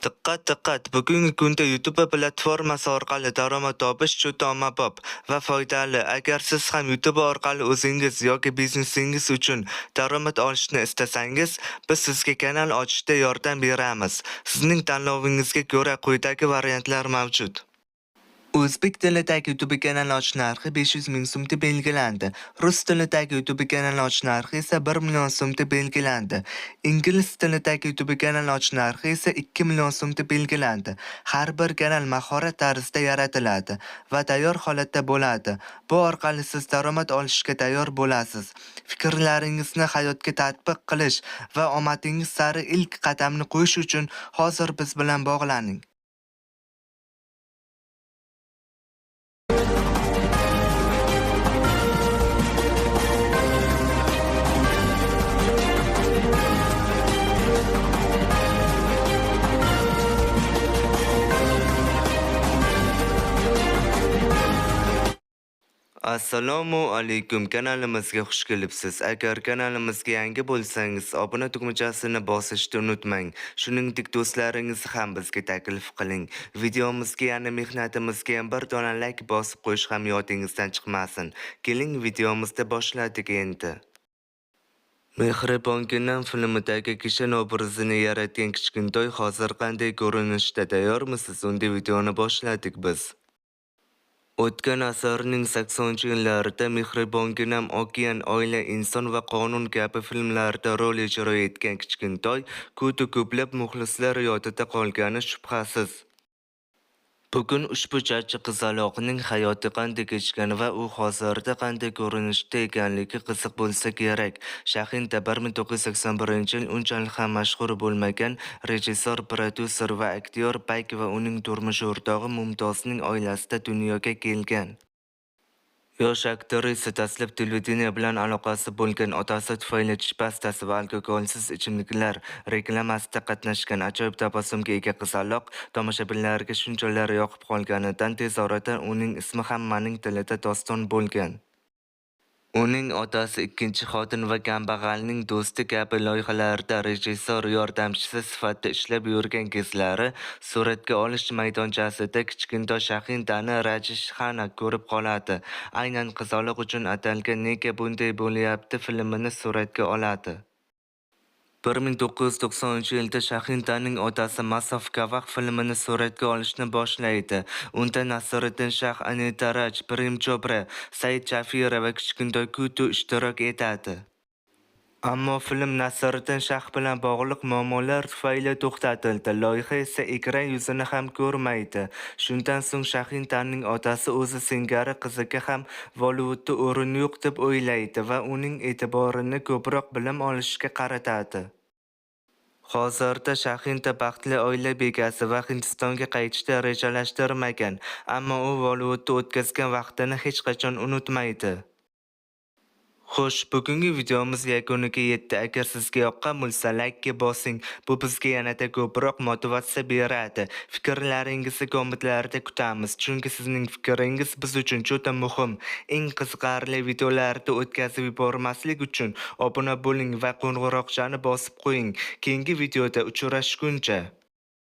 Diqqat, diqqat! Bugungi kunda YouTube platformasi orqali daromad topish juda ommabop va foydali. Agar siz ham YouTube orqali o'zingiz yoki biznesingiz uchun daromad olishni istasangiz, biz sizga kanal ochishda yordam beramiz. Sizning tanlovingizga ko'ra quyidagi variantlar mavjud. O'zbek tilidagi YouTube kanal ochish narxi 500 ming so'm deb belgilandi. Rus tilidagi YouTube kanal ochish narxi esa 1 million so'm deb belgilandi. Ingliz tilidagi YouTube kanal ochish narxi esa 2 million so'm deb belgilandi. Har bir kanal mahorat tarzida yaratiladi va tayyor holatda bo'ladi. Bu orqali siz daromad olishga tayyor bo'lasiz. Fikrlaringizni hayotga tatbiq qilish va omadingiz sari ilk qadamni qo'yish uchun hozir biz bilan bog'laning. Assalomu alaykum, kanalimizga xush kelibsiz. Agar kanalimizga yangi bo'lsangiz, obuna tugmachasini bosishni unutmang. Shuningdek, do'stlaringizni ham bizga taklif qiling. Videomizga, ya'ni mehnatimizga ham bir dona like bosib qo'yish ham yodingizdan chiqmasin. Keling, videomizni boshladik endi. Mehribonginam filmidagi Kishan obrazini yaratgan kichkintoy hozir qanday ko'rinishda, tayyormisiz? Unda videoni boshladik biz. O'tgan asrning 80-yillarida Mehribonginam, Okean, Oila, Inson va Qonun kabi filmlarda rol ijro etgan kichkintoy Kutu ko'plab muxlislar yodida qolgani shubhasiz. Bugun ushbu charchi qizaloqning hayoti qanday kechgani va u hozirda qanday ko'rinishda ekanligi qiziq bo'lsa kerak. Shahinda 1981-yil unchalik ham mashhur bo'lmagan rejissor, prodyuser va aktyor Bayk va uning turmush o'rtog'i Mumtozning oilasida dunyoga kelgan. Yosh aktrisa dastlab televideniye bilan aloqasi bo'lgan otasi tufayli tish pastasi va alkogolsiz ichimliklar reklamasida qatnashgan. Ajoyib tabassumga ega qizaloq tomoshabinlarga shunchalar yoqib qolganidan tez orada uning ismi hammaning tilida doston bo'lgan. Uning otasi Ikkinchi xotin va Kambag'alning do'sti kabi loyihalarda rejissor yordamchisi sifatida ishlab yurgan kezlari suratga olish maydonchasida kichkintoy Shahindani Rajesh Xanna ko'rib qoladi. Aynan qizaloq uchun atalgan Nega bunday bo'lyapti filmini suratga oladi. 1990-yilda Shahindaning otasi Masof Gavah filmini suratga olishni boshlaydi. Unda Nasriddin Shah, Anita Raj, Prem Chopra, Said Jafira va kichkintoy Kutu ishtirok etadi. Ammo film Nasriddin Shah bilan bog'liq muammolar tufayli to'xtatildi. Loyiha esa ekran yuzini ham ko'rmaydi. Shundan so'ng Shahindaning otasi o'zi singari qiziga ham Bollivudda o'rin yo'q deb o'ylaydi va uning e'tiborini ko'proq bilim olishga qaratadi. Hozirda Shahinda baxtli oila bekasi va Hindistonga qaytishni rejalashtirmagan, ammo u Bollivudda o'tkazgan vaqtini hech qachon unutmaydi. Xo'sh, bugungi videomiz yakuniga yetdi. Agar sizga yoqqan bo'lsa, like bosing. Bu bizga yanada ko'proq motivatsiya beradi. Fikrlaringizni kommentlarda kutamiz, chunki sizning fikringiz biz uchun juda muhim. Eng qiziqarli videolarni o'tkazib yubormaslik uchun obuna bo'ling va qo'ng'iroqchani bosib qo'ying. Keyingi videoda uchrashguncha.